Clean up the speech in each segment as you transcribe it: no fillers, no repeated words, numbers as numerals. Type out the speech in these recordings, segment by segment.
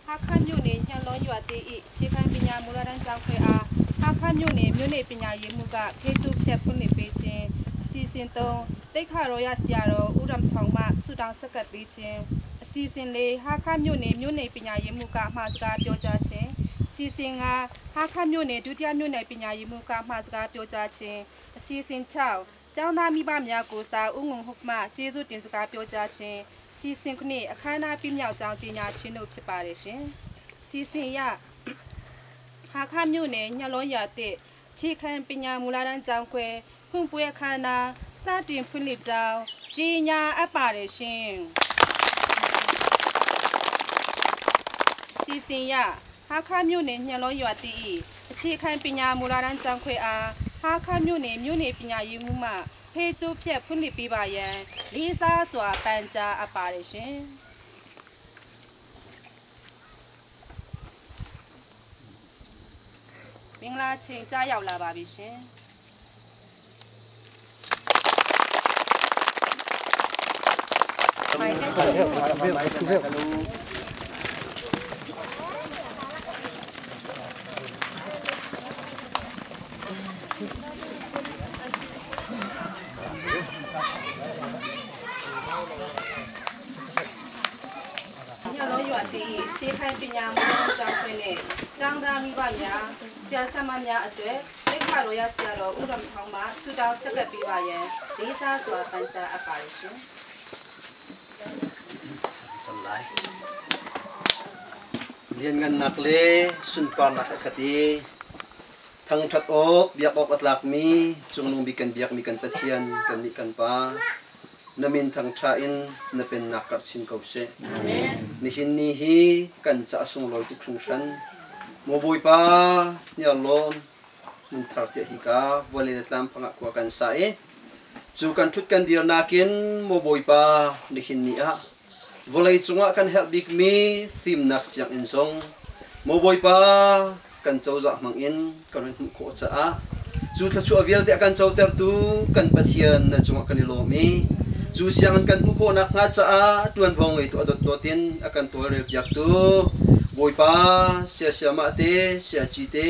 ဟာခမြို့နယ်ညလုံးရွာတေဤခြေခံပညာမူလတန်းကျောင်းခွဲအားဟာခမြို့နယ်မြို့နယ်ပညာရေးမှူးကခေကျုဖြတ်ဖွင့်လှစ်ပေးခြင်းအစီအစဉ်3တိတ်ခရောရဆရာတော်ဦးရံထောင်မှဆုတောင်းဆက်ကပ်ပေးခြင်းအစီအစဉ်4ဟာခမြို့နယ်မြို့နယ်ပညာရေးမှူးကမှာစကားပြောကြားခြင်းအစီအစဉ်5ဟာခမြို့နယ်ဒုတိယမြို့နယ်ပညာရေးမှူးကမှာစကားပြောကြားခြင်းအစီအစဉ်6ကျောင်းသားမိဘများကိုစာဥငုံဟုတ်မှကျေးဇူးတင်စကားပြောကြားခြင်းစီစဉ်ခုနှစ်အခမ်းအနားပြမြောက်ကြောင်းကြေညာခြင်းတို့ဖြစ်ပါတယ်ရှင်။စီစဉ်ရဟာခမြို့နယ်ညလုံးရွာတဲ့ခြေခံပညာမူလတန်းကျောင်းခွဲဖွင့်ပွဲအခမ်းအနားစတင်ဖွင့်လှစ်ကြောင်းကြေညာအပ်ပါတယ်ရှင်။ စီစဉ်ရဟာခမြို့နယ်ညှလုံးရွာတီ၏အခြေခံပညာမူလာတန်းကျောင်းခွဲအားဟာခမြို့နယ်မြို့နယ်ပညာရေးမှူးမှဖေကျိုးဖြတ်ဖွင့်လှစ်ပေးပါရန်လေးစားစွာပန်ကြားအပ်ပါတယ်ရှင်။မင်္ဂလာချိန်ကြားရောက်လာပါပြီရှင်။ညလုံးရွာတီခြေခိုင်ပညာမူကျောင်းခွင့်နဲ့ကျောင်းသားမိဘများဆရာဆရာမများအတွက်လက်ခရောရဆရာတော်ဦးတော်ထောင်းမှဆုတောင်းဆက်ကပ်ပေးပါရန်လေးစားစွာပန်ကြားအပ်ပါတယ်ရှင်။Lian ngan nak le sunpar nak khati thang that ok biak ok atlak mi chungnung bi kan biak mi kan Pathian kan ni kan pa namin thang tha in na pen nak kar chin ko se. Amen. Nihin ni hi kan cha sung loi tu khung shan mo boi pa nya lon mun thar te hi ka vole tlam phanga kwa kan sa e chu kan thut kan dir nakin mo boi pa nihin ni a volei chunga kan help big mi phim nak siang in song mo boi pa kan chawza mang in kan hun kho cha a chu thla chu avial te kan chaw ter tu kan Pathian na chunga kan lo mi chu siang kan mu kho nak nga cha a tuan vong ei tu adot totin akan tol rel piak tu boi pa sia sia ma te sia chi te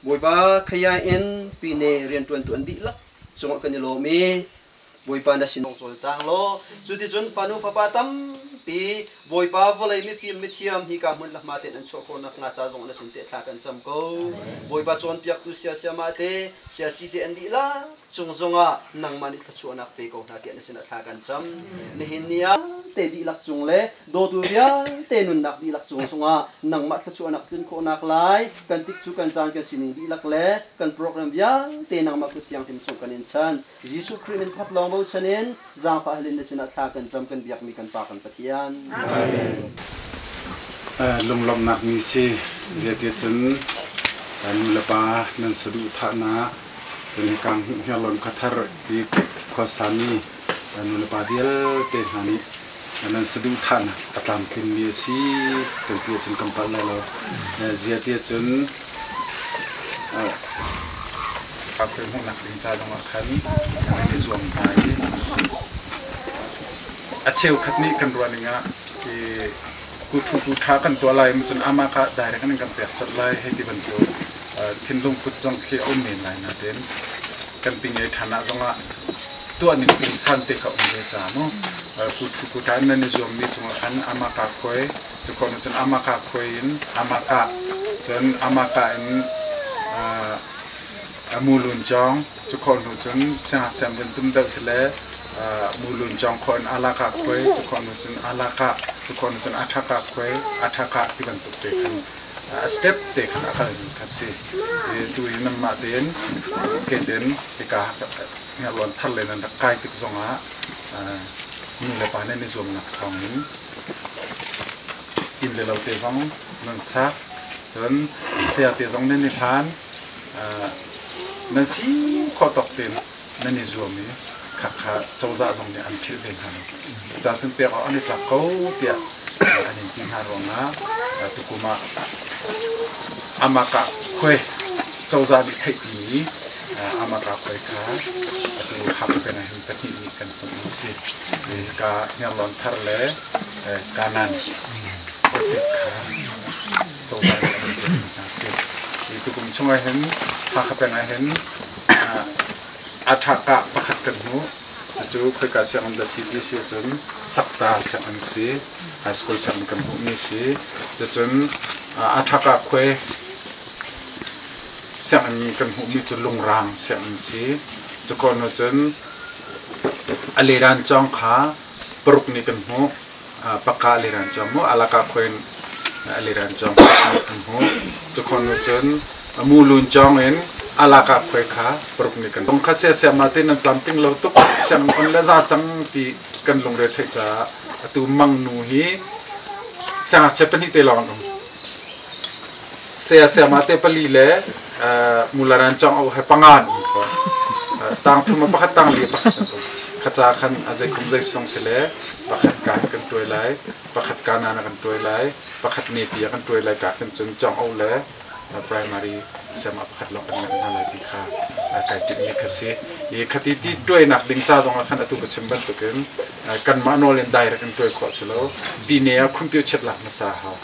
boi pa khaya in pi ne rian tuan tu an di lak chunga kan lo mi boi pa na sin chol chang lo chu ti chun panu papa tam pi boi pa volei mi phim mi thiam hi ka mun la ma te an cho ko nak nga cha zong na sin te thla kan cham ko boi pa chon piak tu sia sia ma te sia chi te an di la chung zonga nang ma ni thla chu anak pe ko na te na sin thla kan cham ni hin nia te di lak chung le do tu bia te nun nak di lak chung sunga nang ma thla chu anak tun ko nak lai kan tik chu kan chan kan sining di lak le kan program bia te nang ma ku thiang tim chung kan in chan Jesu Christ min phat long bo chanin zang fa halin na sin thla kan cham kan biak mi kan pa kan Pathian. Amen. Lunglom nak ni si zeti chun nu le pa nan sadu tha na chun kang hialon khathar ti khosami nu le pa dial te hani nan sadu tha na atlam kin mi si kan ti chun kampal lai lo zeti chun ka khoi mu nak ling cha dong khan ni zuam tai a cheu khat ni kan ruaninga ti ku thu ku tha kan to lai mun chun ama ka direct kan kan pek chat lai hei ti ban tu thinlung put jong khi om men lai na ten kan ping ei thana zonga tu anin pung san te ka um ve cha mo ku thu ku tha nan ni zuam mi chunga khan ama ka khoi chu kon chun ama ka khoi in ama ka chun ama ka in amulun jong chu kon nu chun cha cham ben tum deuh sile mulun jong khon ala ka khoi chu kon nu chun ala ka chu kon chun atha ka khoi atha ka ti ban tuk te khan step te khan akal ni khasi tu in ma ten ke den te ka nga lon thar le nan kai tik zonga ni le pa ne ni zum nak thong in in le lo te zong nan sa chon sia te zong ne ni than nan si kho tok te nan ni zum ni kha kha chawza zong ne an phil ve han cha chun pe ani tlak ko tia anin tin ha ronga tukuma amaka khoi chawza ni thai ti ni amaka khoi kha atu khap pe na hin pati ni kan tu si ka nyalon thar le kanan ko kha chawza ni na si tukum chunga hen kha kha pe na hen athaka pakhat kan hu chu khoi ka siang da city si chun sakta siang si high school siang kan hu mi si chu chun athaka khoi siang ni kan hu mi chu lungrang siang si chu kon no chun aliran chong kha pruk ni kan hu pakka aliran chong mu alaka khoi aliran chong kan hu chu kon no chun mulun chong en alaka khoi kha pruk ni kan tong kha se se ma te nan planting lo tuk chang on la za chang ti kan long re the cha atu mang nu hi sa che pani te long Saya sayama te pali le mularan chong au he pangan um ko. Tang thum pakhat tang li pakhat an um. Khacha khan a zei khum zei song si le pakhat kan kan tuai lai, pakhat kana na kan tuai lai, pakhat ne pi kan tuai lai ka kan cun chong au le primary siama pakhat lawng kan nganh hna lai ti kha kai timhmi kha si. I khati ti tuainak ding ca zong ah khan atu ka chim bantukin kanmah nawl in direct in tuai khawh si lo. Pine ah computer chip lak hmasa hau.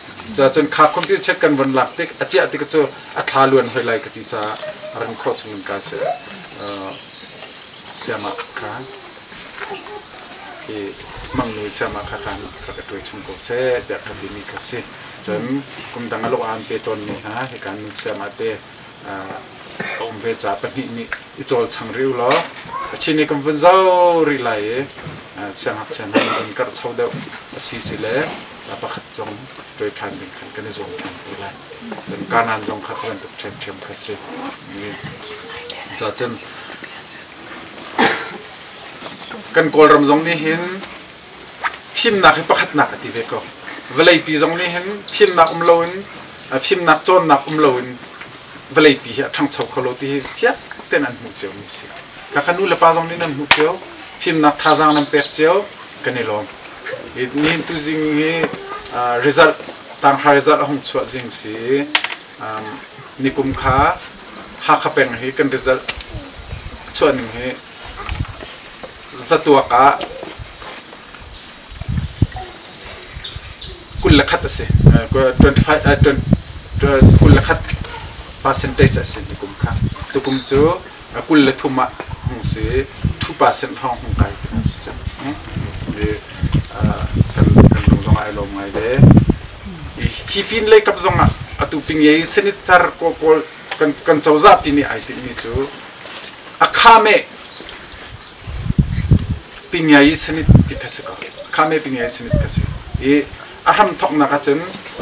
Cun kha computer chip kan von lak tik a ciah tik cu a thla luan hoi lai ka ti caah ran khawh chung in ka si. Siama kha khi mangnu siama kha kan ka tuai chung ko seh tiah ka timi kha si. Cun kum dang a lo aan pe tawnmi hna hika nan siama te a um ve ca pahnih nih i cawlchang rih u law Chin i kan vun zau rih lai i siangngakchia hna nih an karhcho deuh a si si le pakhat zong tuai ṭhan ding khan kan i zuam ṭhan te lai. Cun Kanaan zong kha kha bantuk ṭhiamṭhiam kha si. Cun kan Kawlram zong nih hin fimnak hi pakhatnak a ti ve ko. Vawleipi zong nih hin fimnak um loin fimnak cawnnak um loin vawleipi hi a ṭhangcho kho lo ti hi fiak tein an hmuh ciomi a si. Khakha nu le pa zong nih nan hmuh cio, fimnak thazaang nan pek cio, kan i lawm. Nihin tuzing hi result tanghra result a hung chuah zing si. Nikum kha Hakha peng hi kan result chuah ning hi zatuak ah 21 a si. 25 21 percentage a si nikum kha. Tukum cu 23 ah hung si 2% hrawng hung kai ti si cang. Kan kan lung zong ai lawm ngai ve. Hi pin lei kap zong ah atu ping ye senator kawl kan kan cozah pi nih ai timmi cu akhame pingyai sanit ti kha si ko. Akhame pingyai sanit kha si. I a hram thoknak ahcun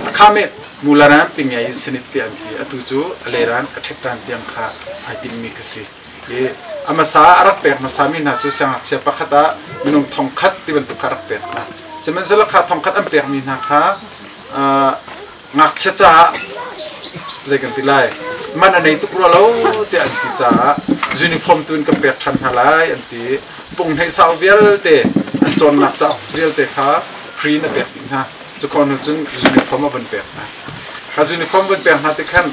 akhame mularan pingyai sanit ti an ti. Atu cu a leran a ṭhekran tiang kha ai timmi kha si. I a hmasa a rak pek hmasa mi hna cu siangngakchia pakhat ah minung thongkhat ti bantuk kha rak pek hna. Sihmanhsehlaw kha thongkhat an pekmi hna kha ngakchia caah zei kan ti lai man a nei tuk rua lo tiah an ti caah uniform tu in kan pek ṭhan hna lai an ti. Punghei sau vialte an cawnnak cauk vialte kha free in a pek dih hna. Cukhawh hnu cun uniform a vun pek hna. Kha uniform vun pek hna tik khan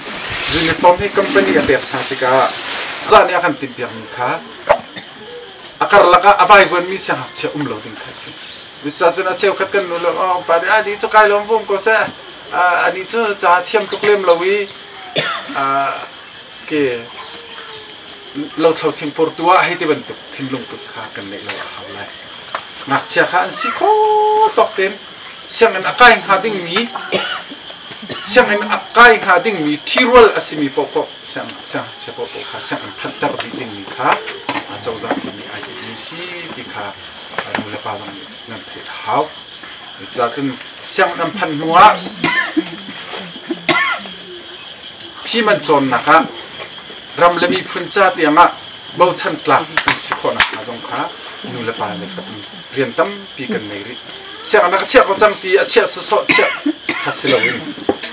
uniform hi company a pek hna tikah cah nih a kan timhpiakmi kha a karlak ah a vaivuanmi siangngakchia um lo ding kha a si. Cucaah cun a cheukhat kan nu le pa nih ani cu kai lawm vum ko seh ani cu ca thiam tuk lem lo i ke lothlo thingpur tu ah hei ti bantuk thinlung put kha kan neih lo a hau lai. Ngakchia kha an si kho tawk tein sianginn a kai hnga dingmi sianginn a kai hnga dingmi ṭhirual a simi paohpaoh siangngakchia paohpaoh kha sianginn phanhter dih dingmi kha cozah nih ai timhmi si ti kha nu le pa zong nih nan theih a hau. Cucaah cun sianginn an phanh hnu ah phim an cawnnak ah ram le miphun ca tiang ah bochan tlak an si khawh nakhnga zong kha nu le pa le ka rian tampi kan nei rih. Sianginn ah ka chiah ko cang ti a chiah sawsawh chiah kha si loin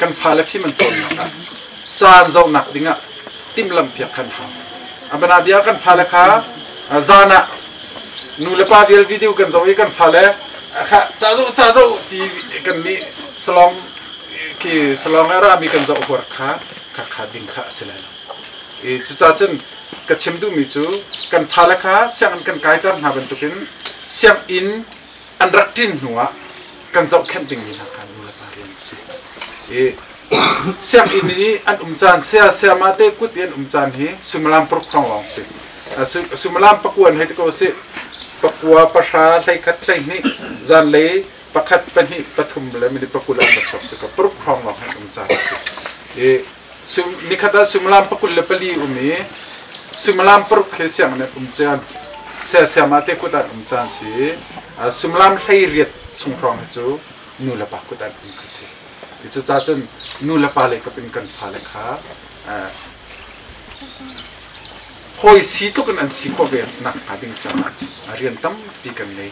kan fale phim an cawnnak ah caan zohnak dingah timhlamh piak kan hau. Abana bia kan fale kha zan ah nu le pa vial video kan zoh i kan fale kha ca zoh ca zoh ti kan nih salong khi salong a rami kan zoh huar kha kha kha ding kha a si lai lo. I cucaah cun ka chim duhmi cu kan fale kha sianginn kan kaiter hna bantukin sianginn an rak ṭin hnuah kan zohkhenh dingmi hna kha nu le pa rian a si. I sianginn i an um caan saya sayama te kut i an um caan hi suimilam paruk hrawng lawng si. Suimilam pakua in hei ti ko sih. Pakua, pahra, hleikhat, hleihnih, zanlei pakhat, pahnih, pathum le minute pakul ah an chuak si ko. Paruk hrawng lawng an um caan a si. I nikhat ah suimilam 24 um i suimilam paruk khi sianginn an um caan saya sayama te kut ah an um caan si. Suimilam 18 chung hrawng hi cu nu le pa kut ah an um kha si. Cucaah cun nu le pa lei kap in kan fale kha hawi si tluk in an si khawh ve nakhnga ding caah rian tampi kan ngei.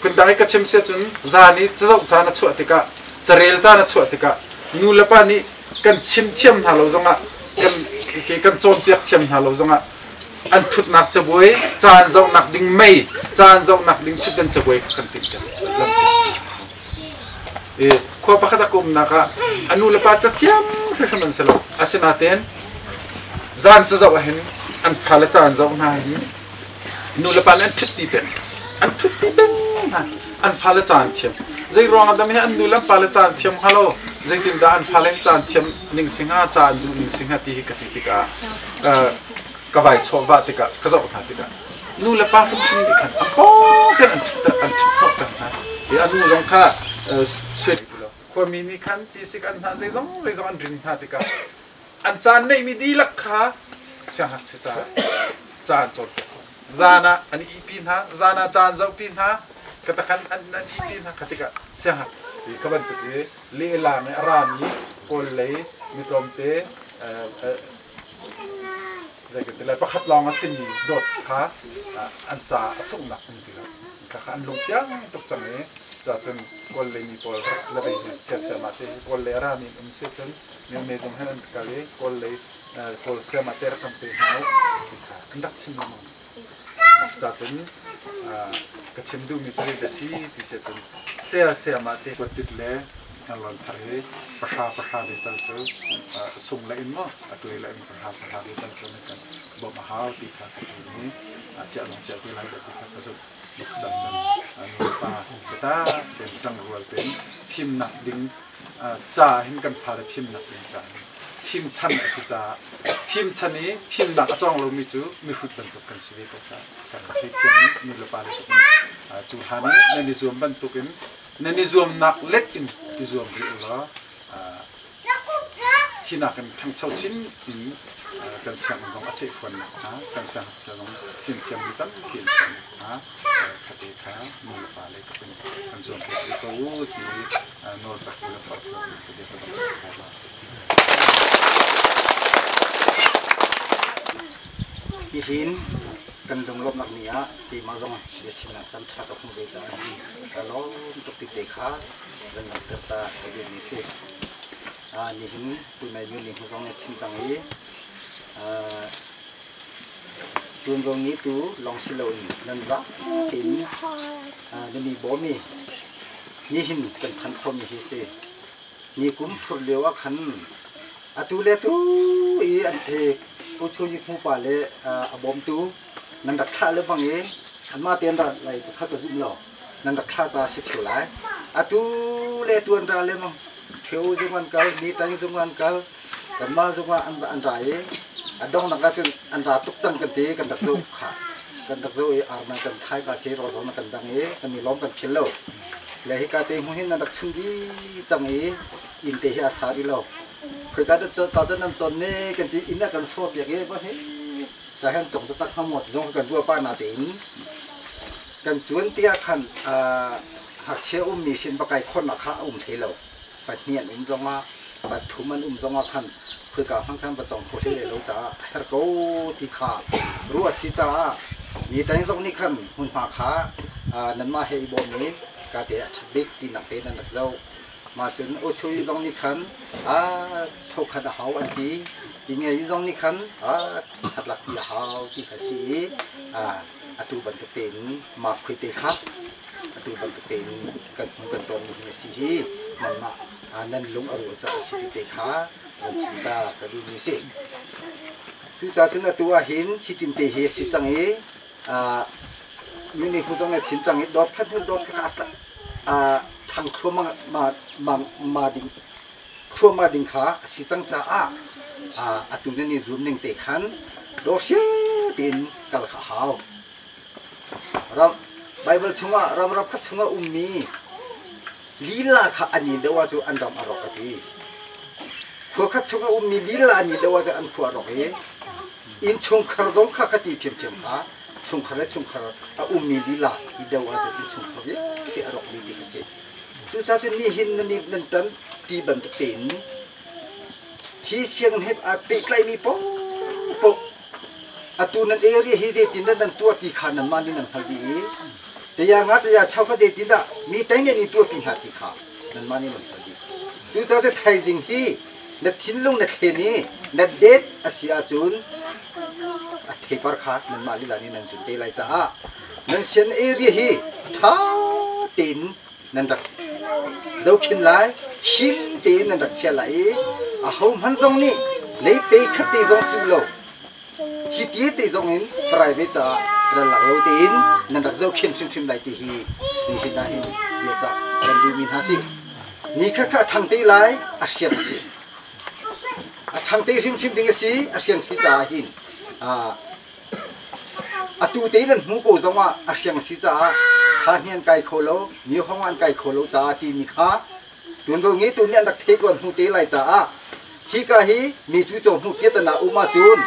Phundang i ka chim si ahcun zan i cazoh caan a chuah tikah carel caan a chuah tikah nu le pa nih Kan chim thiam hna lo zongah, kan kan cawnpiak thiam hna lo zongah, an ṭhutnak cabuai, caan zohnak ding mei, caan zohnak ding ṭhutdan cabuai kha kan timhpiak. Khua pakhat a ka umnak ah a nu le pa cathiam hrimhrim an si lo. Asinain zan cazoh ahhin an fale ca an zoh hna hin nu le pa nih an ṭhutpi peng. An ṭhutpi peng hna. An fale ca an thiam. Zei ruang ah dah an nu le an pale ca an thiam hnga lo? Zeitindah an fale ca an thiam ning si hnga, ca an duh ning si hnga ti hi ka ti tikah ka vai chawhvah tikah ka zoh hna tikah nu le pa hrimhrim nih khan an pawng tein an ṭhut an ṭhut hnawh peng hna. I a nu zong kha suai khuami nih khan tisik an hna zeizong zeizong an rin hna tikah an caan neihmi dihlak kha siangngakchia ca ca an cawnpiak khawh. Zan ah an ihpi hna, zan ah ca an zohpi hna, katakhan an an ihpi hna kha tikah siangngak kha bantuk i lehlam i a rami Kawl lei mi tlawmte zei kan ti lai pakhat lawng a simi dawt kha an ca a sunghnak um ti lo. Khakha an lung fiang tuk cang i cacun Kawl lei mi pawl la vei hi siasiam ah te Kawl lei a rami an um si cun myo zong hen an kal i Kawl lei Kawl siam ah te rak kan pe hna u ti kha an rak chim lengmang. Cacun ka chim duhmi cu zei si ti si cun siasiam ah te kuattit le lon thar hi pahra pahra ve tal cu sung le in maw a tuai le in pahra pahra ve tal cu kan bawmh a hau ti kha ka ti i chiah zong chiah te lai ti kha ka zumh. Cucaah nu le pa biatak tein ṭangrual tein fimnak ding ca hin kan fale fimnak ding ca hin fim chan a si caah fim chan i fimnak a cawng lomi cu mihrut bantuk kan si ve ko caah kan rak theithiam i nu le pa le cu hlan i nan i zuam bantukin nan i zuamnak let in i zuam rih u law hi nakin ṭhangcho chin in kan sianginn zong a fehfuannak hnga, kan siangngakchia zong fimthiammi tampi an chuahnak hnga kha te kha nu le pa le ka in kan zuampiak rih ko u ti nawl tak le forhfial in ka bia ka dong lai lo. Nihin kan lunglawmhnak ni ah keimah zong biachimnak caan ṭha ka hmuh ve caah hi ka lawm tuk ti te kha van langhter ta ka duhmi si. Nihin tunai mi nih zong na chim cang i tuanvo ngeitu lawng si loin nan zah tein nan i bawm i nihin kan phanh khawhmi hi si. Ni kum fur lio ah khan atu le atu i an the Pu Chu Yik Hmu pa le a bawmtu nan rak thlah le bang i anmah te an rat lai kha ka zum lo. Nan rak thlah caah si ṭheo lai. Atu le atu an ra lengmang. Ṭheo zung an kal, ni tang zung an kal, kanmah zung ah an ra i a donghnak ah cun an ra tuk cang kan ti kan rak zoh kha. Kan rak zoh i arman kan thai ka khi rawl zong kan dang i kan i lawm kan phil lo. Le hika te hmun hin nan rak chun dih cang i inn te hi a sa rih lo. Khoika dah ca cun nan cawn ne kan ti inn ah kan sawh piak i va he ca hen cong taktak hnga maw ti zong kan ruah pah natein kan cuan tiah khan ngakchia ummi sin va kai khawhnak kha a um hlei lo. Pahnih an um zongah pathum an um zongah khan khoika hmanh khan va cong kho hlei lo caah a herh ko ti kha ruah a si caah mi tang zong nih khan hmunhma kha nanmah he i bawm i ka te a ṭhat bik tinak te nan rak zoh. Mah cun Ochui zong nih khan a thokhat a hau an ti. Ingei zong nih khan a hatlak ti a hau ti kha si i atu bantuk tein mah khuite kha atu bantuk tein kan hmu kan tawnmi hi a si hi nanmah nan lung a rual caah a si ti te kha rung chim ta ka duhmi si. Cucaah cun atu ah hin hitin te hi a si cang i mi nih zong a chim cang i dawt khat hnu dawt khat a ṭhang thluahmah ma ding thluahmah ding kha a si cang caah atu nan i zuam ning te khan dawhsia tein kal kha a hau. Ram Baibal chungah ram ram khat chungah ummi lila kha an i deuh ahcun an ram a rawk a ti. Khua khat chungah ummi lila an i deuh ahcun an khua a rawk i innchungkhar zong kha ka ti ṭhiamṭhiam kha chungkhar le chungkhar a ummi lila i deuh ahcun innchungkhar vialte a rawkmi ti ka si. Cucaah cun nihin nan nan ṭan ti bantuk tein hi sianginn he aa pehtlaimi paohpaoh atu nan area hi zeitindah nan tuah ti kha nanmah nih nan hngalh dih i taya nga taya chau kha zeitindah mi teng nih tuahpi hna ti kha nanmah nih nan hngalh dih. Cucaah cun thaizing hi Na thinlung na thlen i na det a si ahcun a theipar kha nanmah lila nih nan zun te lai caah nan sian area hi ṭha tein nan rak zohkhenh lai, him tein nan rak chiah lai i ahohmanh zong nih leipe khat te zong cuh lo hi ti te zong in private caah ral lak lo tein nan rak zohkhenh hrimhrim lai ti hi nihin ah hin bia cah kan duhmi hna si. Ni kha kha a ṭhang te lai, a hriang a si. A ṭhang te hrimhrim ding a si, a hriang si caah hin atu te nan hmu ko zong ah a hriang si caah kha hni an kai kho lo, mi hong an kai kho lo caah timi kha tuanvo ngeitu nih an rak theih ko an hmu te lai caah hika hi mi cu caw hmu piatana um ahcun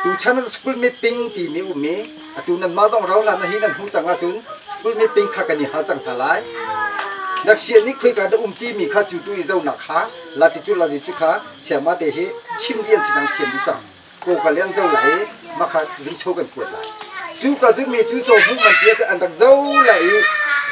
tuchan school meeting timi um i atu nanmah zong rau hlan hi nan hmu cang ahcun school meeting kha kan i hal cang hna lai. Na sia nih khoika dah um timi kha cu tu i zonak kha lati cu lazi cu kha siama te hi chim dih an si cang, thiam dih cang. Ko ka lian zo lai i makha zungcho kan kuat lai. Cu ka cu mi cu caw hmu man tia an rak zo lai i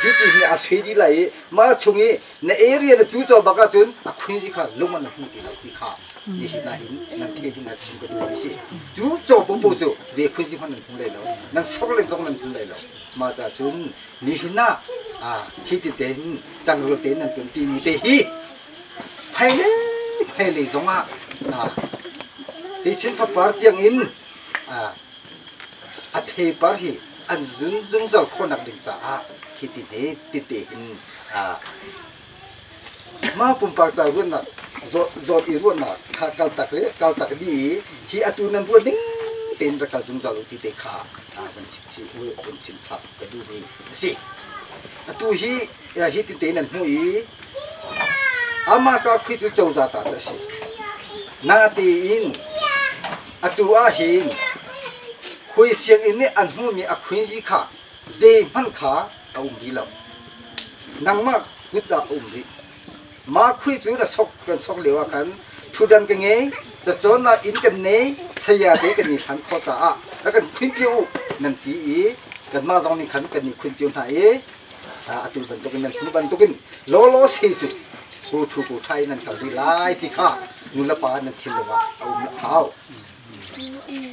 hi ti hi a sui dih lai i mah chung i na area na cu caw bak ahcun a khuin zi kha lung an hmu ti lo ti kha ni hi na hin nan the ding a chim ka duh mi si. Cu caw popo cu zei khuin zi hmanh nan hmu lai lo, nan sok len zong nan hmu lai lo. Mah ca cun ni hin ah hi ti tein tangrual tein nan tuan ti mi te hi hmailei hmailei zong ah techin fapar tiang in a theipar hi an zun zungzal khawhnak ding caah hi ti te tete hin mah pumpak ca ruahnak zawt i ruahnak kha kaltak le kaltak dih i hi atu nan ruah ding tein rak kal zungzal u ti te kha van chim chih u, van chim chap ka duhmi a si. Atu hi hi ti tein an hmuh i amah ka khui cu cozah ta cu a si. Natein atu ah hin khui sianginn nih an hmuhmi a khuinzi kha zeihmanh kha a um rih lo. Nangmah kut ah a um rih. Mah khui cu na sok kan sok lio ah khan ṭhutdan ka ngei, cacawnnak inn kan nei, saya te kan i hlan khawh caah rak kan khuinpi u nan ti i kanmah zong nih khan kan i khuinpi hna i atu bantukin nan hnu bantukin lawlaw se cu ku ṭhu ku ṭha in nan kal rih lai ti kha nulepa nan thinlung ah a um hau.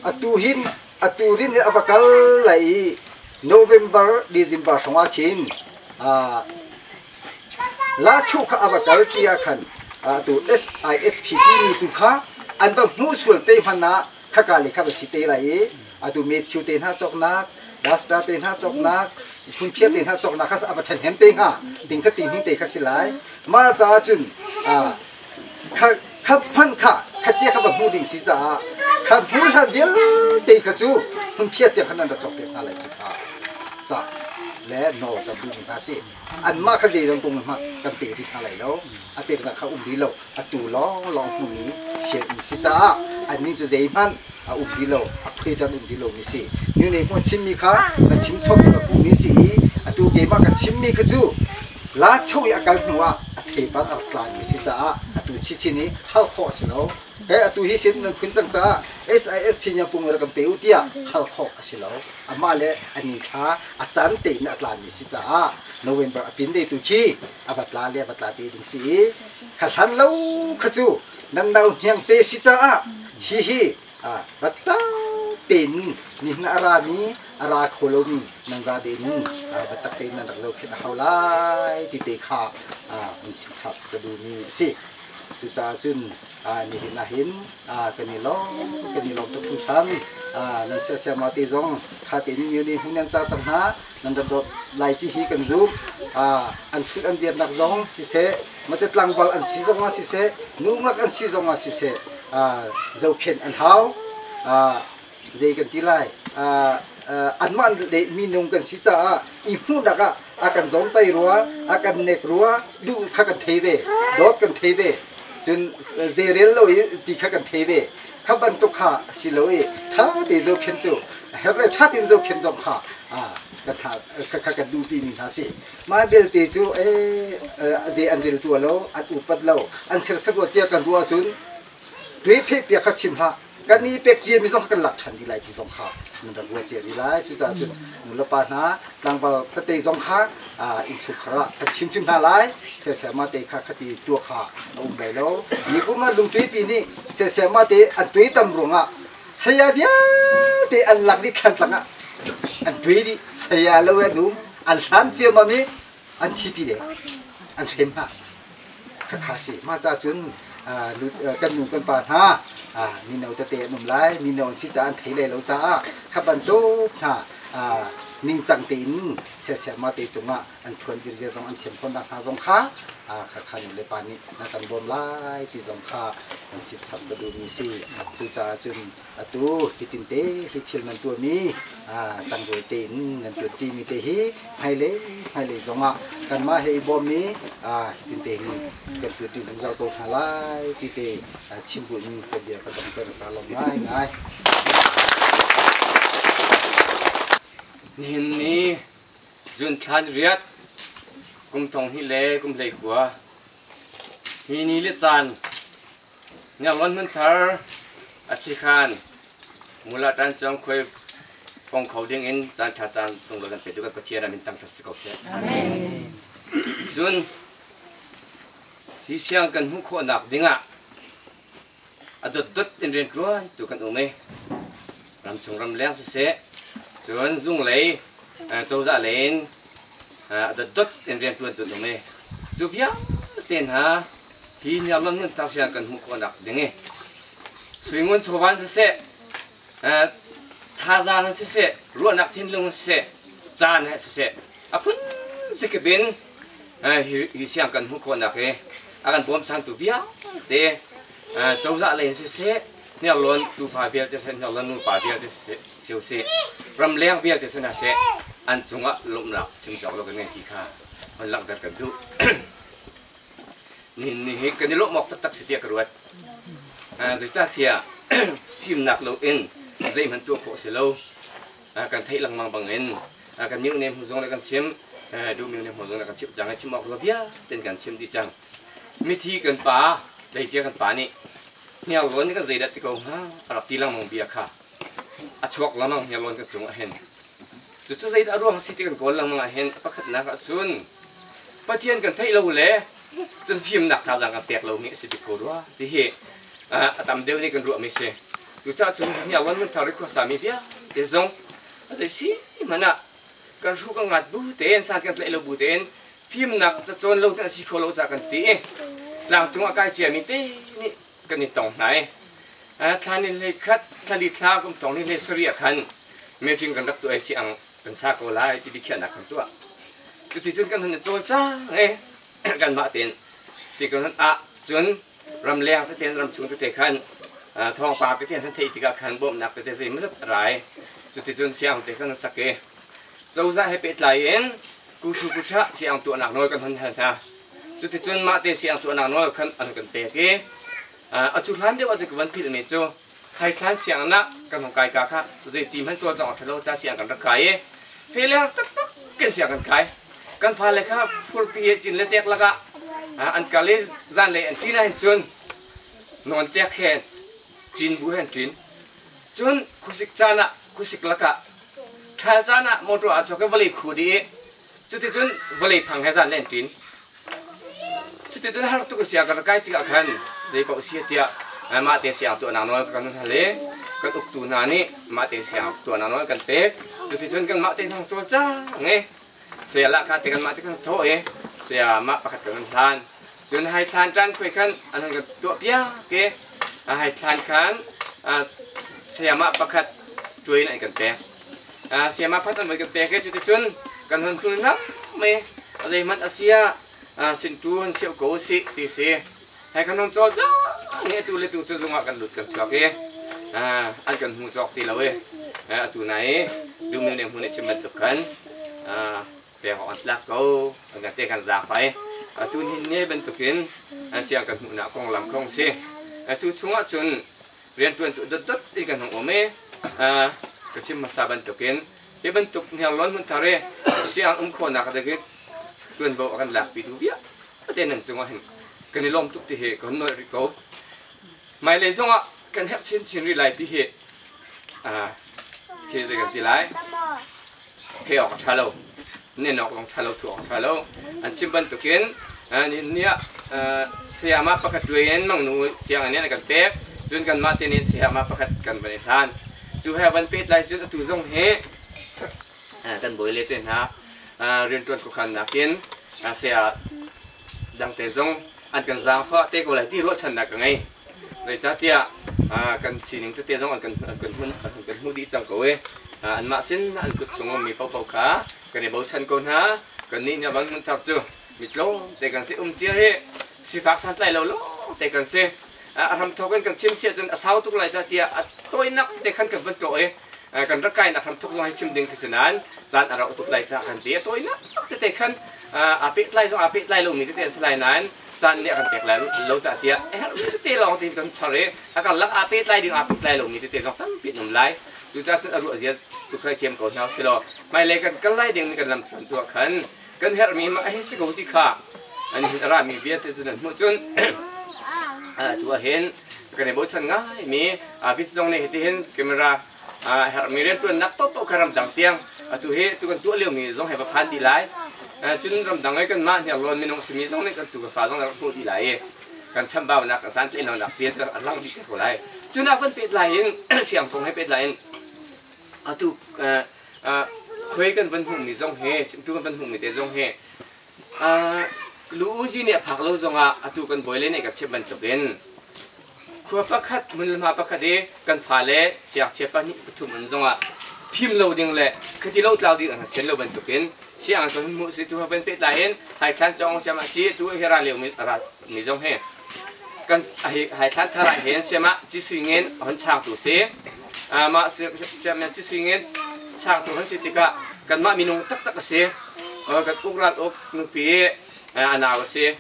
Atu hin atu rin a va kal lai i November, December hrawng ah khin Lachuh kha a va kal ti ah khan atu SISP timi tu kha an va hmuh sual te hmanh ah khaka le kha va si te lai i atu Matthew te hna cawknak, Dasta te hna cawknak, phunphiar te hna cawknak kha a va ṭhenhem te hnga ding kha ting te kha si lai. Mah caah cun kha kha hmanh kha khatia kha va hmuh ding si caah kha hmu hlan vialte kha cu hmunphiat tiang khan nan ra cawk piak hna lai ti kha ca le nawl kan duhmi hna si. Anmah kha zeidang kong hmanh kan pe rih hna lai lo, a peknak kha um rih lo. Atu lawnglawng hmumi sianginn si caah annih cu zeihmanh a um rih lo, a phuiṭan um rih lomi si. Nu nih hmuh chimmi kha na chim chommi ka hmuhmi si i atu keimah ka chimmi kha cu Lacho i a kal hnu ah a theipar a rak tlami si caah atu chinchin hi hal khawh a si lo. He atu hi sin nan phun cang caah SIS phi pung rak kan pe u tiah hal khawh a si lo. Amah le a ni thla a caan tein a tlami si caah November a pin tu khi a va tla le a va tla te ding si i kha hlan lo kha cu nan nau hniang te si caah hi hi rat tein nihin a rami a ra kho lomi nan za tein biatak tein nan rak zohkhenh a hau lai ti te kha an chimchap ka duhmi a si. Cucaah cun nihin ah hin kan i lawm, kan i lawm tuk hringhran. Nan siasiama te zong kha tein mi nih hmun nan ca cang hna, nan rak dawt lai ti hi kan zumh. An ṭhut an dirnak zong siseh, mace tlangval an si zong ah siseh, nungak an si zong ah siseh, zohkhenh an hau. Zei kan ti lai, anmah le minung kan si caah i hmuhnak ah a kan zawmtai rua, a kan nek rua, duh kha kan thei ve, dawt kan thei ve, cun zeirel lo i ti kha kan thei ve. Kha bantuk kha si lo i ṭha te zohkhenh cu herh le ṭha tein zohkhenh zong kha kan tha kha kan duhpi mi hna si. Mah belte cu zei an rel tua lo, an upat lo, an sersiam lo tiah kan ruah ahcun tuai pheh piak kha chim hlah. Kan i pek cia mi zong kha kan lak ṭhan dih lai ti zong kha nan rak ruah cia rih lai. Cucaah cun nulepa hna, tlangval tete zong kha innchungkhar ah kan chimhrim hna lai. Siasema te kha khati tuah kha a um lai lo. Nikum ah lungtuipi nih siasema te an tuaitam ruangah saya vialte an lak dih, thlantlang ah an tuai dih. Saya lo an um, an hlan ciammam i an thipi deng, an hrem hna. Khakha si. Mah ca cun kan nu kan pa hna mino tete an um lai, mino an si caah an thei lai lo caah kha bantuk hna ningcang tein siasiahma te cungah an ṭhuan dir zia zong an thiam khawh nakhnga zong kha khakha nu le pa nih na kan bawm lai ti zong kha kan chimchap ka duhmi si. Cucaah cun atu hitin te hi thil nan tuahmi, tangrual tein nan tuanṭimi te hi hmailei hmailei zongah kanmah he i bawmmi hitin te hin kan tuanṭi zungzal ko hna lai ti te chim buin ka bia ka dongter. Ka lawm ngaingai. Nihin ni June thla ni riat kum thong hnih le kum hlei kua hi ni le caan Ngiarlawn hmunthar a chikhan Mula ṭan cang khuai pong kho ding in caan ṭha caan sunglawi kan petu kan Pathian ah min tang ṭhat si ko seh. Cun hi siang kan hmuh khawhnak dingah a dotdot in rianṭuan tu kan um i ramchung ramleng siseh, cun zunglei cozah lei in a dotdot in rianṭuan tu an um i cu vialte hna hi Hniarlawn nunthar siang kan hmuh khawhnak ding i suingun chawvan siseh, thazaang in siseh, ruahnak thinlung in siseh, caan he siseh, a phun zakip in hi siang kan hmuh khawhnak hi a kan bawmchantu vialte cozah lei in siseh, Hniarlawn tufa vialte siseh, Hniarlawn nupa vialte siseh, sio seh, ramleng vialte si hna seh, an cungah lawmhnak chim cawk lo kan ngei ti kha hon langhter kan duh. Nihin ni hi kan i lawmh awk taktak si tiah ka ruat. Zeicahtiah fimnak loin zeihmanh tuah khawh a si lo. Kan theih lengmang bangin kan miohne hmu zong le kan chim, duh miohne hmu zong le kan chimh cang i chim awk lo vialte kan chim dih cang. Mithi kan pa, tleicia kan pa nih hniarlawn nih kan zeidah ti ko hnga a rak ti lengmang bia kha a chuak lengmang hniarlawn kan cungah hin. Cucu zeidah a ruang a si ti kan kawl lengmang ah hin pakhatnak ah cun Pathian kan theih lo le cun fimnak thazaang kan pek lomi a si bik ko rua ti hi a tam deuh nih kan ruahmi si. Cucaah cun hniarlawn hmunthar i khuasami vialte zong a zei si hmanh ah kan hruh kan ngat bu tein, san kan tlaih lo bu tein fimnak cacawn lo cun a si kho lo caah kan ti i tlangcung ah kai ciami te nih kan i tong hna i thla ni hlei khat thla li thla kum thong ni hlei sarih ah khan meeting kan rak tuah i si ang kan sa ko lai ti biakhiahnak kan tuah. Cuticun kan hun i cawlcang i kanmah tein ti kan hun ah cun ramleng tete ramchung tete khan thawngpang tete han theih tikah khan bawmhnak tete zeimawzat a rai. Cuticun siang te kan sak i cozah he pehtlai in kuṭhu kuṭha siang tuahnak nawl kan hun hal hna. Cuticun mah te siang tuahnak nawl khan an kan pek i a cu hlan deuh ah cun ka van philhmi cu haithlan sianginn ah kan hung kai ka kha zeiti hmanh cawlcangh awk ṭhalo ca siang kan rak kai i failure taktak kan siang kan kai. Kan fale kha furpi he cin le cek lakah an kal i zanlei an ṭin ahhin cun nawn cek he ṭin bu he an ṭin. Cun khuasik caan ah khuasik lakah ṭhal caan ah motor aa chawk i vawlei khu dih i cuticun vawlei phang he zanlei an ṭin. Cuticun har tuk a siang kan rak kai tikah khan zei paoh si tiah mah te siang tuahnak nawl kan hal i kan uktu hna nih mah te siang tuahnak nawl kan pek. Cuticun kanmah te hmang cawlcang i saya lahkhah te kanmah te kan thawh i saya mah pakhat kan hlan. Cun hai thlan caan khuai khan an hon kan tuah piak i hai thlan khan sayamah pakhat tuai in an kan pek. Sayamah pakhat an van kan pek i cuticun kan hon tlun hram i zeihmanh a si ah sintu hon siau ko usih ti si. Hai kan hong cawl cang i atu le tu cu zung ah kan lut kan chuak i an kan hmu cawk ti lo i atu nai i dumnu nih hmun i chim bantuk khan pek awk an tlak ko, an kan te kan zaangfah i atu nihin ni bantukin an siang kan hmuhnak konglam kong si. Cu chungah cun rianṭuantu dotdot in kan hung um i ka chim hmasa bantukin hi bantuk hniarlawn hmunthar i siang um khawhnak ding hi ṭuanvo a kan lakpi duh vialte nan cungah hin kan i lawm tuk ti hi ka hun nolh rih ko. Hmailei zongah Kan herh chinchin rih lai ti hi thil zei kan ti lai. Theih awk a ṭha lo. Nen awk zong ṭha lo, thu awk ṭha lo. An chim bantukin ni ah sayama pakhat tuai in mangnu sianginn in an kan pek. Cun kanmah te nih sayama pakhat kan van i hlan. Cu he van pet lai cun atu zong hi kan bawi le te hna rianṭuan khuakhan nakin saya dangte zong an kan zaangfah te ko lai ti ruahchannak ka ngei. Zeicahtiah kan sining tete zong an kan an kan an kan hmuh dih cang ko i anmah sin an kut chung ummi paohpaoh kha kan i bochan ko hna. Kannih nih bang hmunthar cu mitlawm te kan si, um cia hi sifak santlai lo lawng te kan si. A hramthawk in kan chim si ahcun a sau tuk lai ca tiah a tawinak tete khan kan van tuah i kan rak kai nak hramthawk zong hi chim ding khi si nain caan a rauh tuk lai ca kan ti. A tawinak tete khan aa pehtlai zong aa pehtlai lomi tete an si lai nain caan nih a kan pek lai lo caah tiah a herhmi tete lawng te kan char i a karlak aa pehtlai ding aa pehtlai lomi tete zong tampi an um lai. Cucaah cun a ruah zia tu kha thiam ko hna usih law hmailei kan kal lai ding kan lam thluan tuah khan kan herhmi mah hi si ko ti kha an hin a rami vialte cu nan hmuh cun tu ah hin kan i bochan ngaimi vis zong nih hitihin camera herhmi rianṭuannak paohpaoh kha ramdang tiang atu hi tu kan tuah liomi zong he va phan dih lai. Cun ramdang i kanmah hniarlawn minung simi zong nih kan tu kan fa zong rak hmuh dih lai i kan chambaunak kan santlaihlonak vialte a lang dih te ko lai. Cun a van pehtlai in siangphung he pehtlai in atu khuai kan van hmuhmi zong hi tu kan van hmuhmi te zong hi lu uzi nih a phak lo zongah atu kan bawi le nih kan chimh bantukin Khua pakhat hmunhma pakhat i kan fale siangchia pahnih pathum an zongah fim lo ding le khati lo tlau ding an sian lo bantukin siang kan hmuh si tu han pehtlai in hai thlan chong siam ah chi tu hi ra leo mi ra mi zong he kan hai thlan thara hen siam ah chi sui ngen hon chang tu si ma siam chi sui ngen chang tu han si tikah kanmah minung taktak a si kan uk ral uk nupi a nau a si.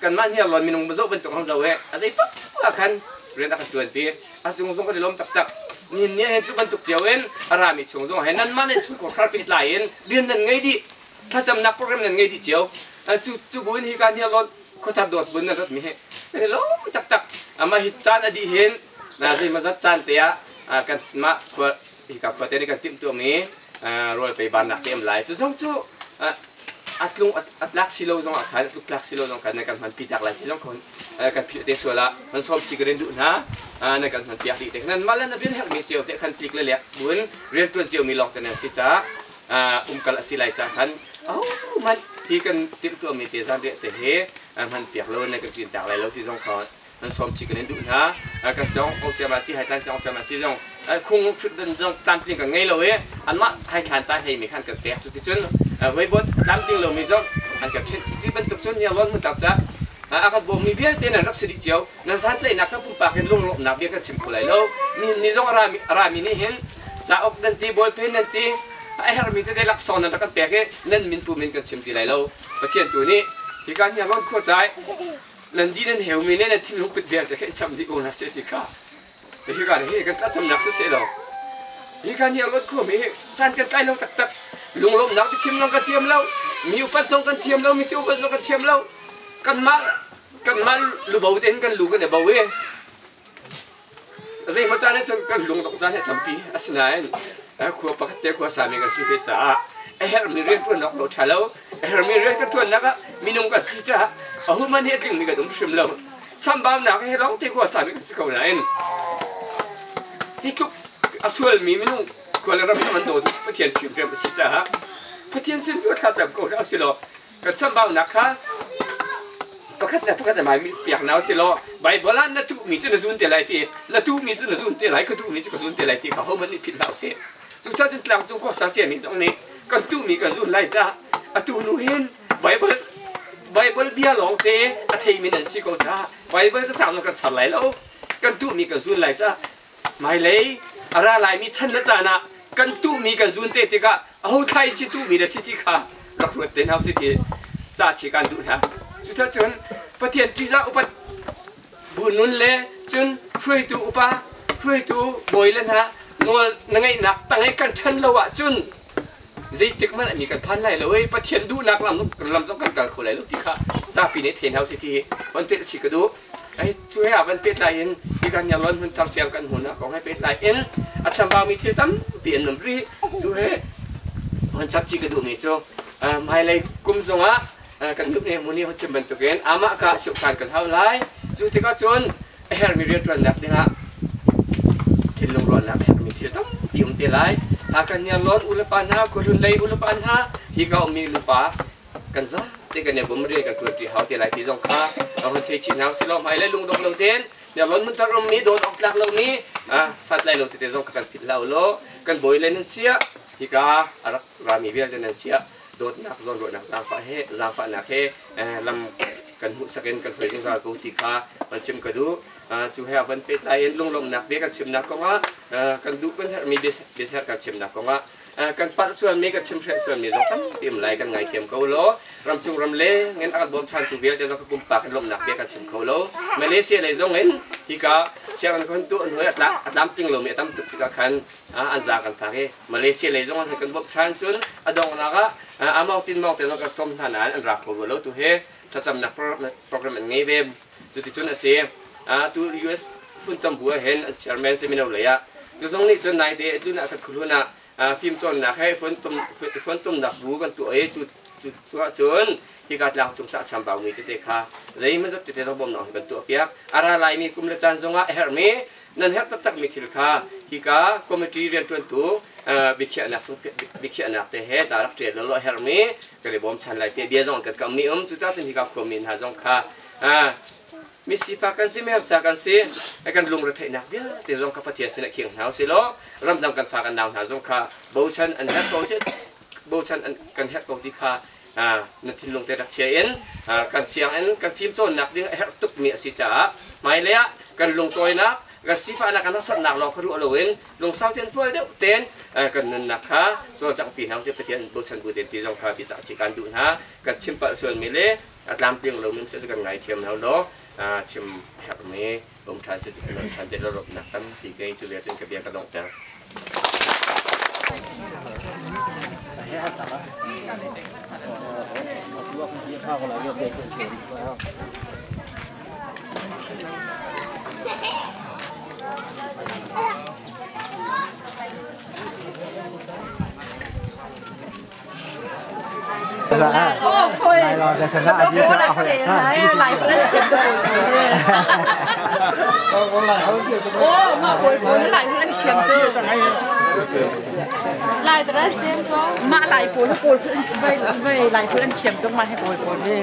Kanmah hniarlawn minung zoh bantuk hong zoh he a zei paoh khan rian a kan ṭuanpi. A cung zong kan i lawm taktak. Nihin ni ahhin cu bantuk cio in a rami chung zong he nanmah nan chungkhar khar pehtlai in rian nan ngei dih. Thlacamnak program nan ngei dih cio. Cu cu bu in hi ka hniarlawn khuathar dawt bun nan rat mi hi kan i lawm taktak. Amah hi caan a dih hin zeimawzat caan te ah kanmah khua hika khua te nih kan timhtuahmi rawl pei bannak te um lai. Cu zong cu atlung atlak si lo zong ah khan atluk tlak si lo zong khan nan kan hman pi tak lai ti zong khon kan philh te sual ah nan sawm si ka rin duh hna nan kan hman piak dih te nan mah le na rian herh mi cio te khan tlik le lek buin rian tuan cio mi lawng te nan si ca umkal asi lai ca khan oh man hi kan timhtuah mi te zan te he hman piak lo nan kan ṭin tak lai lo ti zong kha nan sawm chi kan in duh hna. Kan cong osiama chi hai tlan cong osiama chi zong khung thut dan zong tlamtling kan ngei lo i anmah hai thlan ta hlei mi khan kan pek. Cu ti cun veibot tlamtling lo mi zong an kan ṭhen. Cuti bantuk cun nialon mun tak ca a kan bawm mi vialte nan rak si dih cio. Nan santlaihnak kan pumpak in lunglawmhnak bia kan chim kho lai lo. Nihin ni zong a rami nih hin cauk nan ti, ballpen nan ti, a herhmi tete laksawng nan rak kan pek i nan min pu min kan chim ti lai lo. Pathian tu nih hika hniarlawn khua cai nan di nan heumi ne nan thinlung put vialte kha i cham dih ko hna seh ti kha hika hi kan tlachamnak si seh law hika ni alot khuami hi san kan tlai lo taktak. Lunglawmhnak biachim zong kan thiam lo, mi upat zong kan thiam lo, mi ti upat zong kan thiam lo. Kanmah kanmah lubo tein kan lu kan i bo i zeimaw caan ah cun kan lungdongh caan hi tampi. Asinain khua pakhat te khua sami kan si ve caah a herhmi rian ṭuannak lo ṭha lo. A herhmi rian kan ṭuannak ah minung kan si caah ahuman hi a tlingmi kan um hrim lo. Chambaunak he lawng te khua sami kan si ko nain hi tluk a sualmi minung khua le ram an dawtu Pathian ṭhiamṭhiam a si caah Pathian sin tu thla cam ko hlah usih law kan chambaunak kha pakhat le pakhat mai piak na si law Bible ah na tuhmi cu na zun te lai ti, na tuhmi cu na zun te lai, ka tuhmi cu ka zun te lai ti kha hohmanh nih philh hlah usih. Cucaah cun tlangcung khuasa ciami zong nih kan tuhmi kan zun lai caah atu nu hin Bible Bible bia lawng te a theimi nan si ko caah Bible cacang zong kan char lai lo, kan tuhmi kan zun lai caah hmailei a ra laimi chan le caan ah kan tuhmi kan zun te tikah aho thlai chi tuhmi na si ti kha rak ruat te hna usih ti ca chi kan duh hna. Cucaah cun Pathian ṭihzah upat bu nun le cun hruaitu upa, hruaitu bawi le hna nawl na ngeihnak tang i kan ṭhan lo ahcun zeitik hmanh mi kan phan lai lo i Pathian duhnak lam lam zong kan kal kho lai lo ti kha zapi nih thei hna usih ti hi van telh chih ka duh. Ai cu he ah van pehtlai in hi kan Yangon hmunthar siang kan hmun ah kong he pehtlai in a chambau mi thil tampi an um rih. Cu he hon chap chih ka duhmi cu hmailei kum zongah kan duh ne muni hon chim bantukin amah ka siukhan kan hau lai. Cu tikah cun a herhmi rianṭuannak dingah thinlung ruahnak a herhmi thil tampi um te lai. Kan Yangon u le pa hna, khuahlun lei u le pa hna, hi ka ummi nupa kan zate kan i bum rian kan ṭuan ṭi hau te lai ti zong kha a hun thei chin hau si lo hmai le lungdong lo tein Yangon hmun thar ummi dawn awk tlak lomi santlai lo tete zong kha kan philh hlah u law kan bawi le nan siah hika a rak rami vialte nan siah dawtnak zawnruahnak zaangfah he zaangfahnak he lam kan hmuhsak in kan hruai zungzal ko ti kha van chim ka duh. Cu he van pehtlai in lunglawmhnak bia kan chimnak kongah kan duh kan herhmi biaser kan chimnak kongah kan palh sualmi kan chimhhreh sualmi zong tampi um lai kan ngaithiam ko law ramchung ram leng in a kan bawmchantu vialte zong ka pumpak in lawmhnak bia kan chim kho lo. Malaysia lei zong in hika sianginn kan tuah hnuai a tlamtling lomi a tam tuk tikah khan an za kan fak i Malaysia lei zong an kan bawmchan cun a donghnak ah among tin mong te zong kan sawm hna nain an ra kho rua lo tu he thlacamnak program an ngei ve. Cuticun a si. Tu US funtom bu ah hin an chairman si mino lei ah cu zong nih cun naite tlun ah khat khulun ah fimcawnnak he funtumnak bu kan tuah i cu cu ahcun hika tlang cung cah chambau mi tete kha zeimazat zat tete zong bawmnak kan tuah piak. A ra laimi kum le caan zongah a herhmi nan herh taktakmi thil kha hika committee rianṭuantu biakhiahnak sung biakhiahnak te he ca rak ṭial lo a herhmi kan i bawmchan lai te bia zong kan kammi um. Cucaah cun hika khuami hna zong kha mi sifak kan si, mi harsa kan si, kan lungretheihnak vialte zong kha Pathian sinah khiang hna usih law ramdang kan fa kan nau hna zong kha bochan an herh ko si bochan kan herh ko ti kha na thinlung te rak chia in kan sianginn kan fim cawnnak ding a herh tukmi a si caah hmailei ah kan lungtawinak kan sifahnak kan harsatnak lawng kha ruah loin lungsau tein fual deuh tein kan nunnak kha cawlcangpi hna usih Pathian bochan bu tein ti zong kha ti cah chih kan duh hna. Kan chim palh sualmi le a tlamtling lomi si kan ngaithiam hna law chim herhmi um ṭhan si kan ṭhan te rawpnak tampi kei cu bia cun ka bia ka donghter. Mah lai pawl pawl vai lai pawl an thiam tuk mah he pawl pawl hi.